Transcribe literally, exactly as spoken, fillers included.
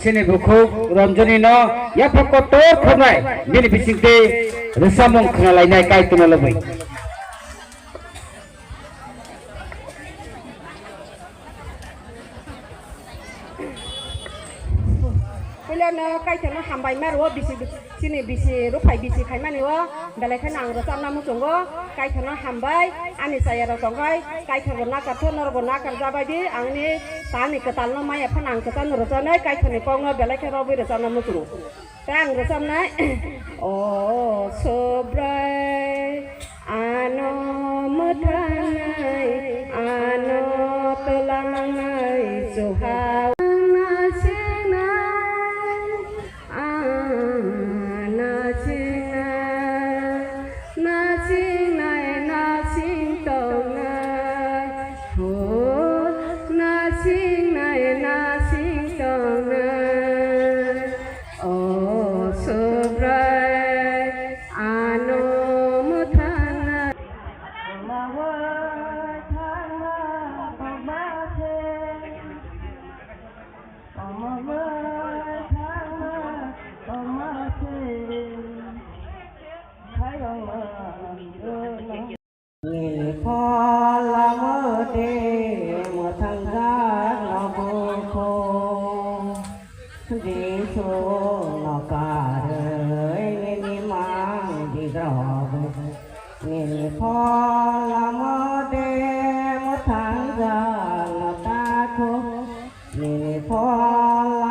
Chini bukhuk Ranjani no yapha kotor khobnai bini bisingtwi rwchapmung khwnalainai Kaitorno lobwi. Puilano Kaitorno hambai ma rwo bisi, chini bisi ruphai bisi khaimani o, belai kheno ang rwchapna muchungo. Kaitorno hambai, ani chayarok tongkhai, Kaitorbo nakartho, norokbo nakarjabaidi, angni tani kwtalno maya phano ang kwtalno rwchanai, Kaitorni kokno belai khe robwi rwchapna muchungo. Tei ang rwchapnai, O Subrai, ano mwthangnai, ano twlangnai, chuha nasinai. Ah, nasingnai, nasingnai, nasing tongnai. Oh, nasingnai, nasing tongnai. Oh, Subrai, ano mwthangnai. Nini phola mode mwthangjakno bukho, Jisu no karwi nini mang bigrobo. Nini phola mode mwthangjakno takho, nini phola